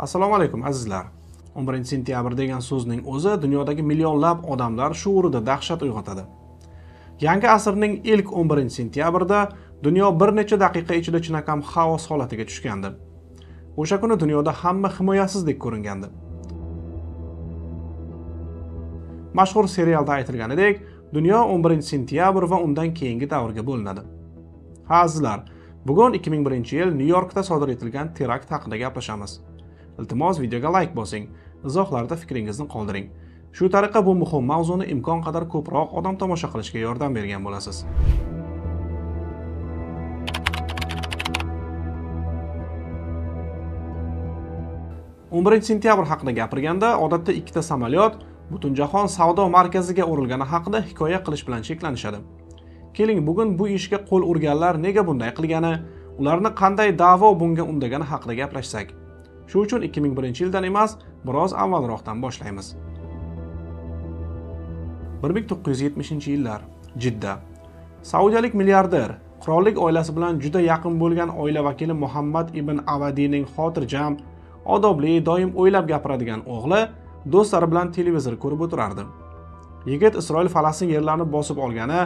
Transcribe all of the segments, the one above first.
Assalomu alaykum azizlar. 11 sentyabr degan so'zning o'zi dunyodagi millionlab odamlar shuurida dahshat uyg'otadi. Yangi asrning ilk 11 sentyabrida dunyo bir necha daqiqa ichida chinakam xaos holatiga tushgandi. O'sha kuni dunyoda hamma himoyasizdek ko'ringandi. Mashhur serialda aytilganidek, dunyo 11 sentyabr va undan keyingi davrga bo'linadi. Ha azizlar, bugun 2001-yil Nyu-Yorkda sodir etilgan terakt haqida gaplashamiz. Iltimos videoga like bosing, izohlarda fikringizni qoldiring. Shu tariqa bu muhim mavzuni imkon qadar ko'proq odam tomosha qilishiga yordam bergan bo'lasiz. 11 sentyabr haqida gapirganda odatda ikkita samolyot Butunjahon savdo markaziga urilgani haqida hikoya qilish bilan cheklanishadi. Keling, bugun bu ishga qo'l urganlar nega bunday qilgani, ularni qanday da'vo bunga undagani haqida gaplashsak. Shu uchun 2001-yildan emas, biroz avvalroqdan boshlaymiz. 1970-yillar, Jidda. Saudiyalik milliarder, qirollik oilasi bilan juda yaqin bo'lgan oila vakili Muhammad ibn Avadiyning xotirjam, odobli, doim o'ylab gapiradigan o'g'li do'stlari bilan televizor ko'rib o'tirardi. Yigit Isroil Falastin yerlarini bosib olgani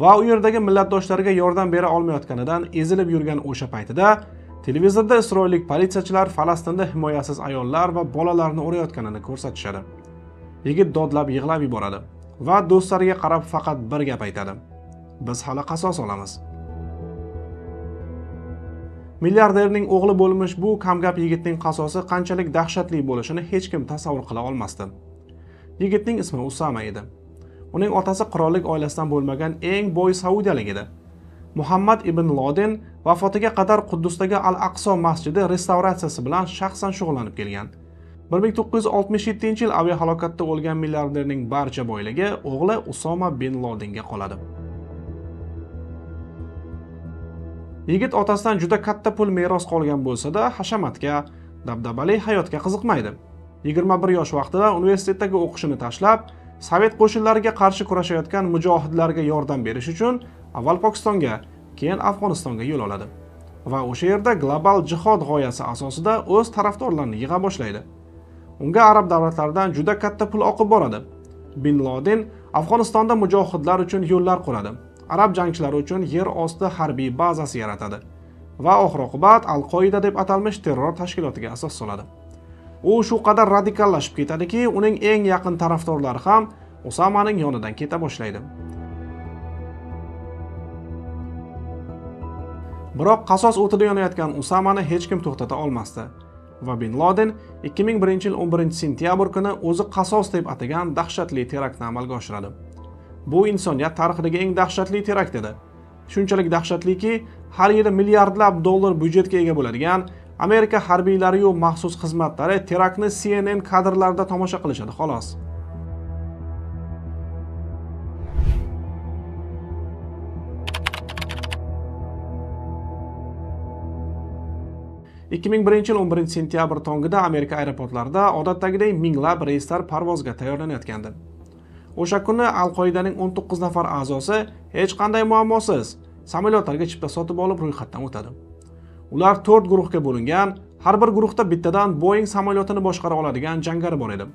va u yerdagi millatdoshlariga yordam bera olmayotganidan ezilib yurgan o'sha paytida televizorda isroillik politsiyachilar Falastinda himoyasiz ayollar va bolalarni urayotganini ko'rsatishadi. Yigit dodlab yig'lab yuboradi va do'stlariga qarab faqat bir gap aytadi: biz hali qasos olamiz. Milliarderning o'g'li bo'lmish bu kamgap yigitning qasosi qanchalik dahshatli bo'lishini hech kim tasavvur qila olmasdi. Yigitning ismi Usama edi. Uning otasi qirollik oilasidan bo'lmagan eng boy saudiyalik edi. Muhammad ibn Loden vafotiga qadar Quddusdagi Al-Aqso masjidi restavratsiyasi bilan shaxsan shug'ullanib kelgan. 1967-yil aviahalokatda o'lgan milliarderning barcha boyligi o'g'li Usoma bin Lodenga qoladi. Yigit otasidan juda katta pul meros qolgan bo'lsa-da, hashamatga, dabdabali hayotga qiziqmaydi. 21 yosh vaqtida universitetdagi o'qishini tashlab, Sovet qo'shinlariga qarshi kurashayotgan mujohidlarga yordam berish uchun avval Pokistonga, keyin Afg'onistonga yo'l oladi. Va o'sha yerda global jihod g'oyasi asosida o'z tarafdorlarini yig'a boshlaydi. Unga arab davlatlaridan juda katta pul oqib boradi. Bin Laden Afg'onistonda mujohidlar uchun yo'llar quradi. Arab jangchilari uchun yer osti harbiy bazasi yaratadi va oxir-oqibat Al-Qoida deb atalmish terror tashkilotiga asos soladi. U shu qadar radikallashib ketadiki, uning eng yaqin tarafdorlari ham Usamaning yonidan keta boshlaydi. Biroq qasos o'tida yonayotgan Usamani hech kim to'xtata olmasdi va Bin Laden 2001-yil 11 sentyabr kuni o'zi qasos deb atagan dahshatli teraktni amalga oshiradi. Bu insoniyat tarixidagi eng dahshatli terakt edi. Shunchalik dahshatliki, har yili milliardlab dollar byudjetga ega bo'ladigan Amerika harbiylari yu maxsus xizmatlari teraktni CNN kadrlarida tomosha qilishadi xolos. 2001-yil 11 sentyabr tongida Amerika aeroportlarida odatdagidek minglab reyslar parvozga tayyorlanayotgandi. O'sha kuni Al-Qoidaning 19 nafar a'zosi hech qanday muammosiz samolyotlarga chipta sotib olib ro'yxatdan o'tadi. Ular 4 guruhga bo'lingan, har bir guruhda bittadan Boeing samolyotini boshqara oladigan jangari bor edi.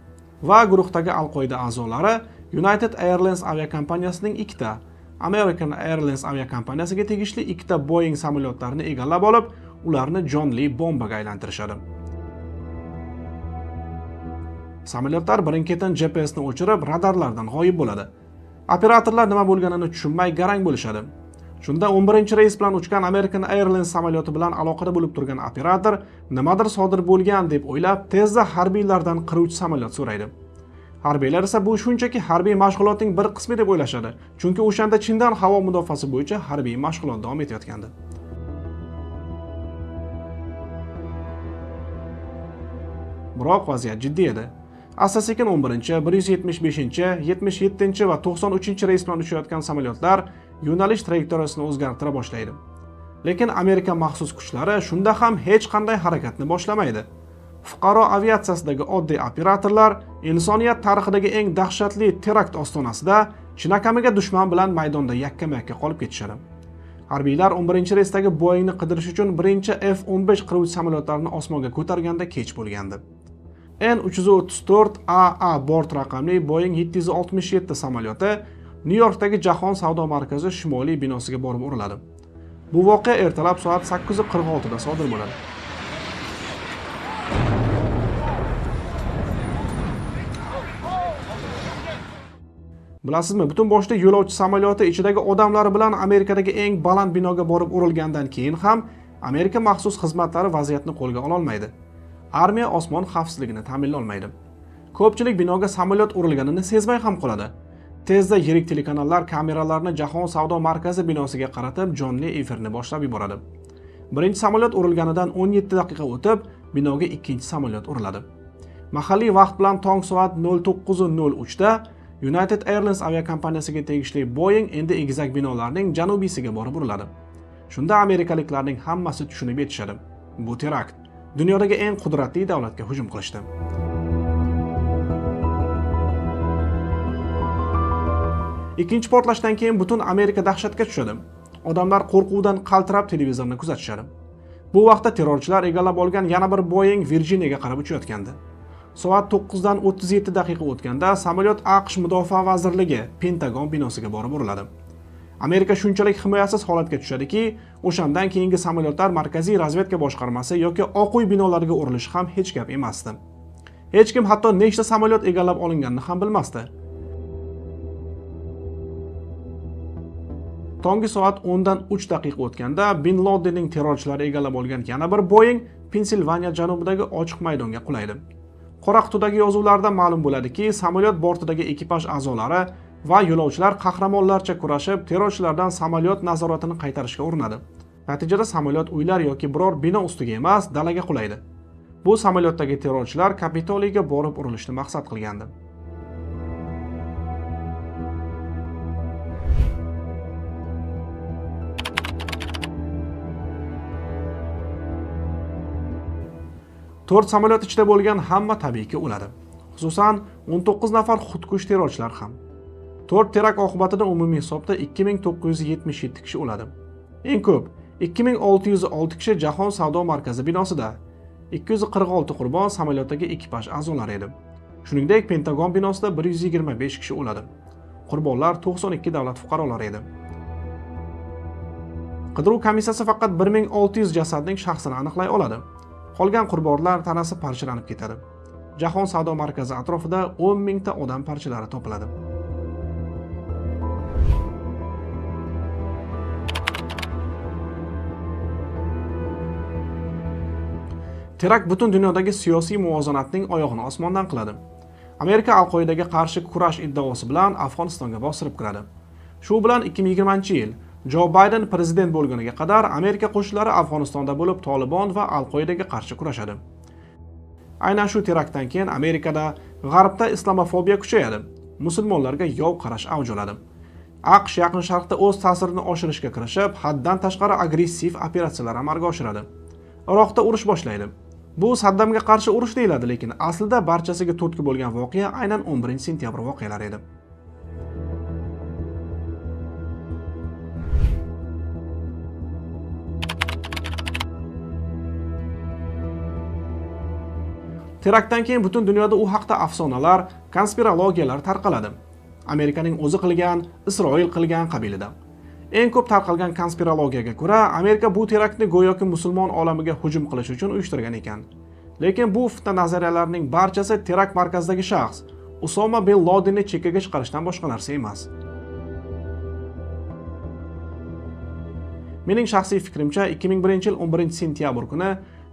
Va guruhdagi Al-Qoida a'zolari United Airlines aviakompaniyasining ikkita, American Airlines aviakompaniyasiga tegishli ikkita Boeing samolyotlarini egallab olib, ularni jonli bombaga aylantirishadi. Samolyotlar birin-ketin GPS ni o'chirib, radarlardan g'oyib bo'ladi. Operatorlar nima bo'lganini tushunmay garang bo'lishadi. Shunda 11-reys bilan uchgan American Airlines samolyoti bilan aloqada bo'lib turgan operator nimadir sodir bo'lgan deb o'ylab, tezda harbiylardan qiruvchi samolyot so'raydi. Harbiylar esa bu shunchaki harbiy mashg'ulotning bir qismi deb o'ylashadi, chunki o'shanda Chindan havo mudofaasi bo'yicha harbiy mashg'ulot davom etayotgandi. Biroq vaziyat jiddiy edi. Asta-sekin 11-chi, 175-chi, 77-chi va 93-chi reys bilan uchayotgan samolyotlar yo'nalish trayektoriyasini o'zgartira boshlaydi. Lekin Amerika maxsus kuchlari shunda ham hech qanday harakatni boshlamaydi. Fuqaro aviatsiyasidagi oddiy operatorlar insoniyat tarixidagi eng dahshatli terakt ostonasida chinakamiga dushman bilan maydonda yakkama-yakka qolib ketishadi. Harbiylar 11-reysdagi Boeingni qidirish uchun birinchi F-15 qiruvchi samolyotlarini osmonga ko'targanda kech bo'lgandi. N334AA bort raqamli Boeing 767 samolyoti Nyu-Yorkdagi Jahon savdo markazi shimoliy binosiga borib uriladi. Bu voqea ertalab soat 8:46 da sodir bo'ladi. Bilasizmi, butun boshli yo'lovchi samolyoti ichidagi odamlari bilan Amerikadagi eng baland binoga borib urilgandan keyin ham Amerika maxsus xizmatlari vaziyatni qo'lga ola olmaydi. Armiya osmon xavfsizligini ta'minlay olmaydi. Ko'pchilik binoga samolyot urilganini sezmay ham qoladi. Tezda yirik telekanallar kameralarini Jahon savdo markazi binosiga qaratib jonli efirni boshlab yuboradi. Birinchi samolyot urilganidan 17 daqiqa o'tib, binoga ikkinchi samolyot uriladi. Mahalliy vaqt bilan tong soat 09:03 da United Airlines aviakompaniyasiga tegishli Boeing endi egizak binolarning janubiysiga borib uriladi. Shunda amerikaliklarning hammasi tushunib yetishadi. Bu terakt. Dunyodagi eng qudratli davlatga hujum qilishdi. Ikkinchi portlashdan keyin butun Amerika dahshatga tushadi. Odamlar qo'rquvdan qaltirab televizorni kuzatishadi. Bu vaqtda terrorchilar egallab olgan yana bir Boeing Virjiniyaga qarab uchayotgandi. Soat 9dan 37 daqiqa o'tganda samolyot AQSh Mudofaa vazirligi Pentagon binosiga borib uriladi. Amerika shunchalik himoyasiz holatga tushadiki, o'shandan keyingi samolyotlar Markaziy razvedka boshqarmasi yoki Oq uy binolariga urilishi ham hech gap emasdi. Hech kim hatto nechta samolyot egallab olinganini ham bilmasdi. Tonggi soat 10dan 3 daqiqa o'tganda Bin Ladenning terrorchilari egallab olgan yana bir Boeing Pensilvaniya janubidagi ochiq maydonga qulaydi. Qora qutidagi yozuvlardan ma'lum bo'ladiki, samolyot bortidagi ekipaj a'zolari va yo'lovchilar qahramonlarcha kurashib, terrorchilardan samolyot nazoratini qaytarishga urinadi. Natijada samolyot uylar yoki biror bino ustiga emas, dalaga qulaydi. Bu samolyotdagi terrorchilar Kapitoliyga borib urilishni maqsad qilgandi. To'rt samolyot ichida bo'lgan hamma tabiiyki o'ladi. Xususan, 19 nafar xudkush terrorchilar ham. 4 terakt oqibatida umumiy hisobda 2977 kishi o'ladi. Eng ko'p 2606 kishi Jahon savdo markazi binosida, 246 qurbon samolyotdagi ekipaj a'zolari edi. Shuningdek, Pentagon binosida 125 kishi o'ladi. Qurbonlar 92 davlat fuqarolari edi. Qidiruv komissiyasi faqat 1600 jasadning shaxsini aniqlay oladi. Qolgan qurbonlar tanasi parchalanib ketadi. Jahon savdo markazi atrofida 10 mingta odam parchalari topiladi. Terakt butun dunyodagi siyosiy muvozanatning oyog'ini osmondan qiladi. Amerika Al-Qoidaga qarshi kurash iddaosi bilan Afg'onistonga bostirib kiradi. Shu bilan 2020-yil Jo Bayden prezident bo'lguniga qadar Amerika qo'shinlari Afg'onistonda bo'lib Tolibon va Al-Qoidaga qarshi kurashadi. Aynan shu teraktdan keyin Amerikada, G'arbda islamofobiya kuchayadi. Musulmonlarga yov qarash avj oladi. AQSh Yaqin Sharqda o'z ta'sirini oshirishga kirishib, haddan tashqari agressiv operatsiyalar amalga oshiradi. Iroqda urush boshlaydi. Bu Saddamga qarshi urush deyiladi, lekin aslida barchasiga turtki bo'lgan voqea aynan 11-sentyabr voqealari edi. Teraktdan keyin butun dunyoda u haqda afsonalar, konspirologiyalar tarqaladi. Amerikaning o'zi qilgan, Isroil qilgan qabilida. Eng ko'p tarqalgan konspirologiyaga ko'ra, Amerika bu teraktni go'yoki musulmon olamiga hujum qilish uchun uyushtirgan ekan. Lekin bu fitna nazariyalarining barchasi terakt markazidagi shaxs Usoma bin Ladenni chekkaga chiqarishdan boshqa narsa emas. Mening shaxsiy fikrimcha, 2001-yil 11-sentyabr kuni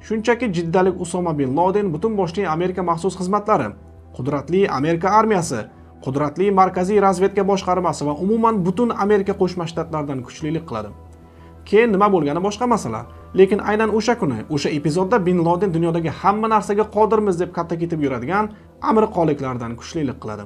shunchaki jiddalik Usoma bin Laden butun boshli Amerika maxsus xizmatlari, qudratli Amerika armiyasi, qudratli Markaziy razvedka boshqarmasi va umuman butun Amerika Qo'shma Shtatlaridan kuchlilik qiladi. Keyin nima bo'lgani boshqa masala, lekin aynan o'sha kuni, o'sha epizodda bin Laden dunyodagi hamma narsaga qodirmiz deb katta ketib yuradigan amerikaliklardan kuchlilik qiladi.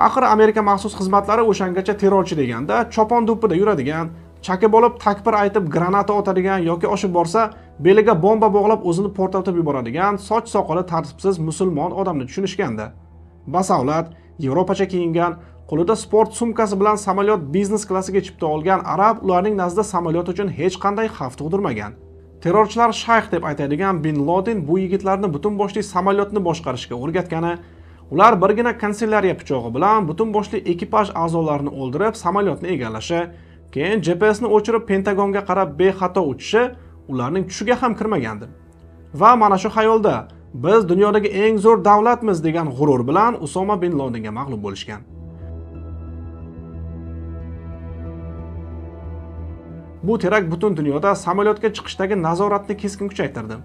Axir Amerika maxsus xizmatlari o'shangacha terrorchi deganda chopon do'ppida yuradigan, chakib olib takbir aytib granata otadigan yoki oshib borsa beliga bomba bog'lab o'zini portlatib yuboradigan soch soqoli tartibsiz musulmon odamni tushunishganda. Basavlat, yevropacha kiyingan, Qo'lida sport sumkasi bilan samolyot biznes klassiga chipta olgan arab ularning nazdida samolyot uchun hech qanday xavf tug'dirmagan. Terrorchilar shayx deb aytadigan Bin Laden bu yigitlarni butun boshli samolyotni boshqarishga o'rgatgani, ular birgina kanselyariya pichog'i bilan butun boshli ekipaj a'zolarini o'ldirib samolyotni egallashi, keyin GPSni o'chirib Pentagonga qarab bexato uchishi ularning tushiga ham kirmagandi. Va mana shu xayolda biz dunyodagi eng zo'r davlatmiz degan g'urur bilan Usoma bin Ladenga mag'lub bo'lishgan. Bu terakt butun dunyoda samolyotga chiqishdagi nazoratni keskin kuchaytirdi.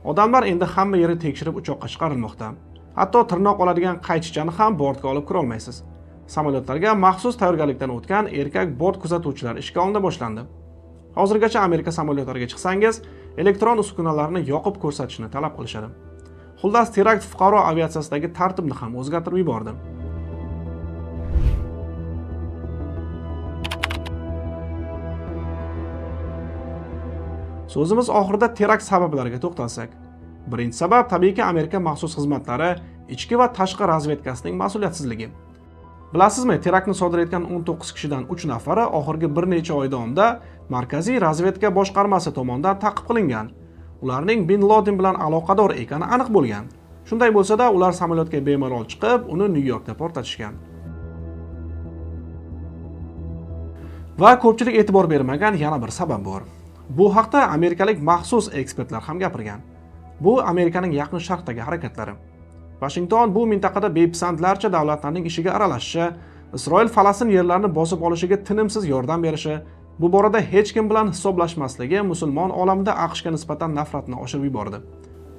Odamlar endi hamma yeri tekshirib uchoqqa chiqarilmoqda. Hatto tirnoq oladigan qaychichani ham bortga olib kira olmaysiz. Samolyotlarga maxsus tayyorgarlikdan o'tgan erkak bort kuzatuvchilari ishga olina boshlandi. Hozirgacha Amerika samolyotlariga chiqsangiz, elektron uskunalarni yoqib ko'rsatishni talab qilishadi. Xullas, terakt fuqaro aviatsiyasidagi tartibni ham o'zgartirib yubordi. So'zimiz oxirida terakt sabablariga to'xtalsak. Birinchi sabab tabiiyki Amerika maxsus xizmatlari, ichki va tashqi razvedkasining mas'uliyatsizligi. Bilasizmi, teraktni sodir etgan 19 kishidan 3 nafari oxirgi bir necha oy davomida Markaziy razvedka boshqarmasi tomonidan ta'qib qilingan. Ularning Bin Laden bilan aloqador ekani aniq bo'lgan. Shunday bo'lsa-da, ular samolyotga bemalol chiqib, uni Nyu-Yorkda portlatishgan. Va ko'pchilik e'tibor bermagan yana bir sabab bor. Bu haqda amerikalik maxsus ekspertlar ham gapirgan. Bu Amerikaning Yaqin Sharqdagi harakatlari. Vashington bu mintaqada bepisandlarcha davlatlarning ishiga aralashishi, Isroil Falastin yerlarini bosib olishiga tinimsiz yordam berishi, bu borada hech kim bilan hisoblashmasligi musulmon olamida AQShga nisbatan nafratni oshirib yubordi.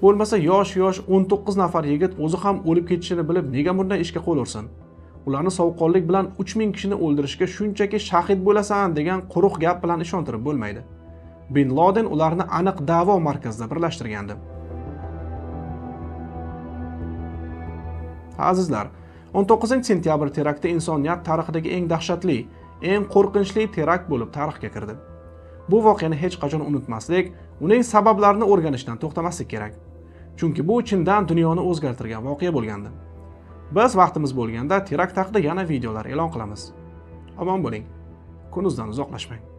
Bo'lmasa yosh-yosh 19 nafar yigit o'zi ham o'lib ketishini bilib nega bunday ishga qo'l ursin? Ularni sovuqqonlik bilan 3000 kishini o'ldirishga shunchaki shahid bo'lasan degan quruq gap bilan ishontirib bo'lmaydi. Bin Laden ularni aniq da'vo markazida birlashtirgandi. Azizlar, 19 sentyabr terakti insoniyat tarixidagi eng dahshatli, eng qo'rqinchli terakt bo'lib tarixga kirdi. Bu voqeani hech qachon unutmaslik, uning sabablarini o'rganishdan to'xtamaslik kerak. Chunki bu chindan dunyoni o'zgartirgan voqea bo'lgandi. Biz vaqtimiz bo'lganda terakt haqida yana videolar e'lon qilamiz. Omon bo'ling. Kunuzdan uzoqlashmang.